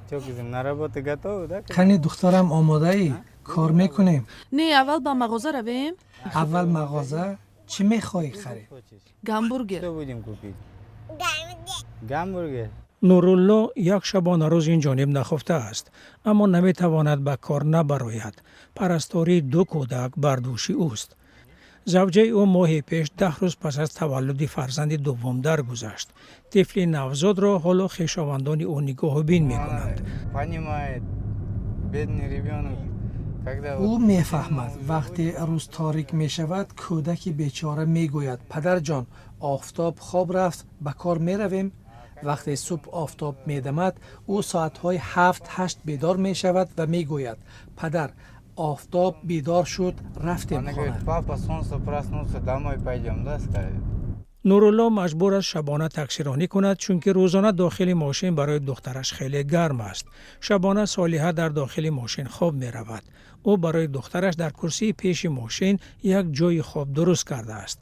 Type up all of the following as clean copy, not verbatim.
Чё, кызым, на работу готова, да? Кани, духтарам, омодаӣ? Кор мекунем? Не, аввал ба мағоза равем. Аввал мағоза. Чӣ мехоҳӣ харед? Хочешь? Гамбургер. Что будем купить? Гамбургер. Нурулло як шабонарӯз ин ҷониб нахуфтааст, аммо наметавонад ба кор набарояд. Парастории ду кӯдак бар дӯши ӯст. Завҷаи ӯ моҳи пеш, 10 рӯз пас аз таваллуди фарзанди дуввум, даргузашт. Тифли навзодро ҳоло хешовандони ӯ нигоҳубин мекунанд. Понимает, бедный ребенок, когда Ӯ мефаҳмад. Вақте рӯз торик мешавад, кӯдаки бечора мегӯяд: «Падарҷон, офтоб хоб рафт, ба кор меравем?» Вақте субҳ офтоб медамад, ӯ соатҳои 7-8 бедор мешавад ва мегӯяд: «Падар, офтоб бедор шуд, рафтем Она хона». говорит: «Папа, солнце проснулся, домой пойдем, да?» — скажет. Нурулло маҷбур аст шабона таксиронӣ кунад, чунки рӯзона дохили мошин барои духтараш хеле гарм аст. Шабона Солиҳа дар дохили мошин хоб меравад. Ӯ барои духтараш дар курсии пеши мошин як ҷойи хоб дуруст кардааст.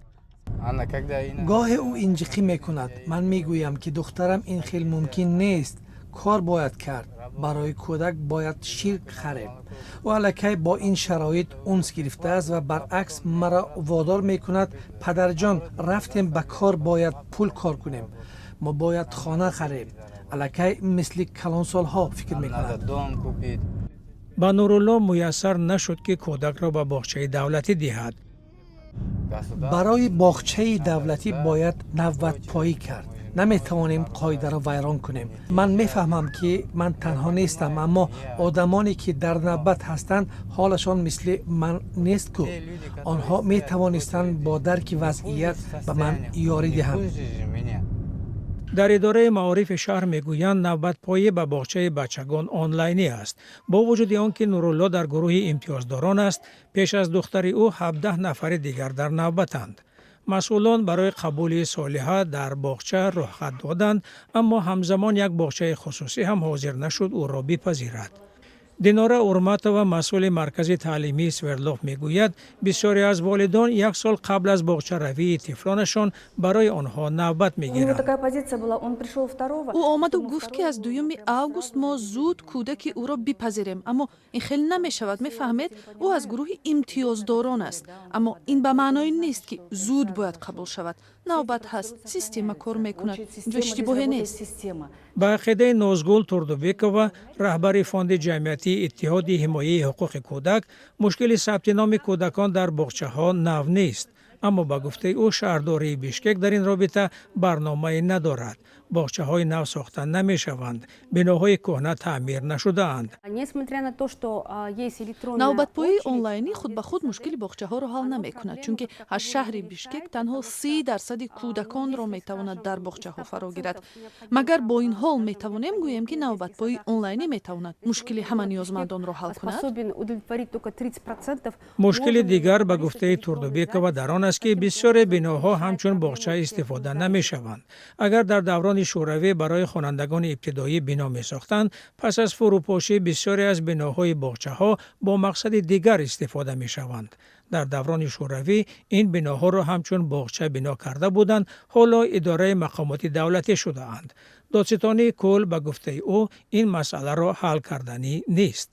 Она когда и Гоҳе ӯ инҷиқӣ мекунад. Ман мегӯям, ки духтарам, ин хел мумкин нест, кор бояд кард, барои кӯдак бояд шир харем. Ӯ аллакай бо ин шароит унс гирифтааст ва баръакс маро водор мекунад: «Падарҷон, рафтем ба кор, бояд пул кор кунем, мо бояд хона харем». Аллакай мисли калонсолҳо фикр Нам надо мекунад. дом купить. Ба Нурулло муяссар нашуд, ки кӯдакро ба боғчаи давлатӣ диҳад. Государство. Барои боғчаи давлатӣ бояд навбатпоӣ кард. Наметавонем қоидаро вайрон кунем. Ман мефаҳмам, ки ман танҳо нестам, аммо одамоне, ки дар навбат ҳастанд, ҳолашон мисли ман нест ку. Онҳо метавонистанд бо дарки вазъият ба ман ёрӣ диҳанд. Хуже же меня. Дар идораи маорифи шаҳр мегӯянд, навбатпоӣ ба боғчаи бачагон онлайнӣ аст. Бо вуҷуди он ки Нурулло дар гурӯҳи имтиёздорон аст, пеш аз духтари ӯ 17 нафари дигар дар навбатанд. Масъулон барои қабули Солиҳа дар боғча роҳхат доданд, аммо ҳамзамон як боғчаи хусусӣ ҳам ҳозир нашуд ӯро бипазирад. Динора Урматова, масъули маркази таълимии Свердлов, мегӯяд, бисёре аз волидон як сол қабл аз боғчаравии тифлонашон барои онҳо навбат мегиранд. Ӯ омаду гуфт, ки аз 2 август мо зуд кӯдаки ӯро бипазирем, аммо ин хел намешавад, мефаҳмед? Ӯ аз гурӯҳи имтиёздорон аст, аммо ин ба маъное нест, ки зуд бояд қабул шавад. Навбат ҳаст, система кор мекунад, инҷо иштибоҳе нест. Ба ақидаи Нозгул Турдубекова, раҳбари фонди ҷамъиятии Иттиҳоди ҳимояи ҳуқуқи кӯдак, мушкили сабти номи кӯдакон дар боғчаҳо нав нест. Аммо ба гуфтаи ӯ, шаҳрдории Бишкек дар ин робита барномае надорад. Боғчаҳои нав сохта намешаванд, биноҳои кӯҳна таъмир нашудаанд. Навбатпоии онлайнӣ худ ба худ мушкили боғчаҳоро ҳал намекунад, чунки аз шаҳри Бишкек танҳо 30 дарсади кӯдаконро метавонад дар боғчаҳо фаро гирад. Магар бо ин ҳол метавонем гӯем, ки навбатпоии онлайнӣ метавонад мушкили ҳама ниёзмандонро ҳал кунад? Мушкили дигар, ба гуфтаи Турдубекова, дар он аст, ки бисёре биноҳо ҳамчун боғча истифода намешаванд. Агар дар даврони Шӯравӣ барои хонандагони ибтидоӣ бино месохтанд, пас аз фурӯпошӣ бисёре аз биноҳои боғчаҳо бо мақсади дигар истифода мешаванд. Дар даврони Шӯравӣ ин биноҳоро ҳамчун боғча бино карда буданд, ҳоло идораи мақомоти давлатӣ шудаанд. Додситонии кул, ба гуфтаи ӯ, ин масъаларо ҳал карданӣ нест.